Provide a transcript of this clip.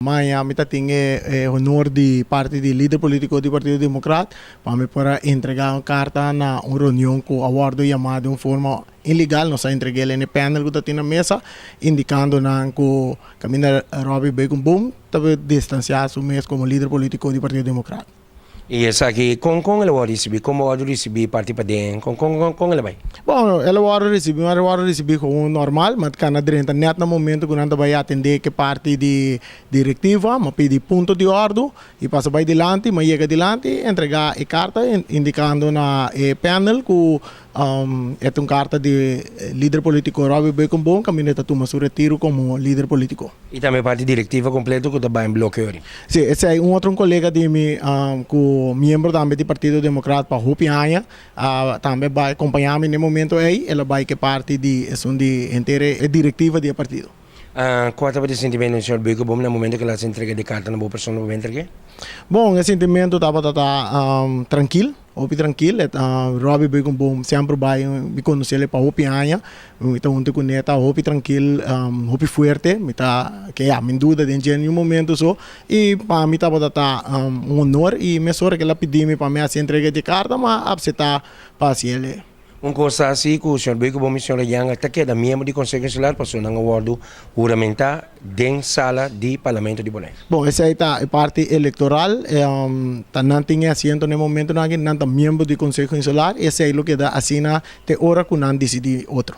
Maña mi ta tin e honor di parti di lider politico di Partido Democrat pa mi por a entrega un carta na un reunion cu a wordo yama den un forma ilegal. Nos a entreguel en e panel cu ta tin na mesa, indicando nan cu caminda Robby Beukenboom ta distancia su mes como lider politico di Partido Democrat. I esaki, kon el a wòrdu risibí? Kon bo wòrdu risibí parti paden? Kon el a bai? Bon, el a wòrdu risibí, el a wòrdu risibí gewoon normal, ma kana drenta nèt na momento ku nan ta bai atendé ke parti di direktiva, m'a pidi punto di òrdu i pasa bai dilanti, m'a yega dilanti, entregá e karta indikando na e panel ku e ta un karta di lider polítiko Robby Beukenboom kaminda e ta tuma su retiro komo lider polítiko. I tambe parti direktiva kompleto ku ta bai en bloke ori. Si, esei un otro un kolega di mi ku miembro tambe di Partido Demokrat pa hopi aña a tambe bai kompañá mi na e momento ei. El a bai ku e parti di esun di henter e direktiva di e partido. Kua tabata e sentimentu di señor Beukenboom na momento ku el a hasi entrega di karta na bo persona pa bo entreg'é? Bon, e sentimentu tabata ta trankil. Hopi trankil, e ta Robby Beukenboom semper bai, mi konosel pa hopi aña, mi ta huntu kuné, ta hopi trankil, hopi fuerte, mi ta ke ya, mi duda den dje niun momento so, i pa mi tabata ta un honor i mesora ke el a pidi mi pa mi hasi entrega di e karta, mi a apseptá pa hasi el. Un kos ta si ku señor Beukenboom i señora Janga ta keda miembro di Konseho Insular pasobra nan a wòrdu huramentá den sala di Parlamento di Bonaire. Bon, esei ta e parti elektoral. Ta nan tin e asiento na e momentonan aki, nan ta miembro di Konseho Insular i esei lo keda asina te ora ku nan disidí otro.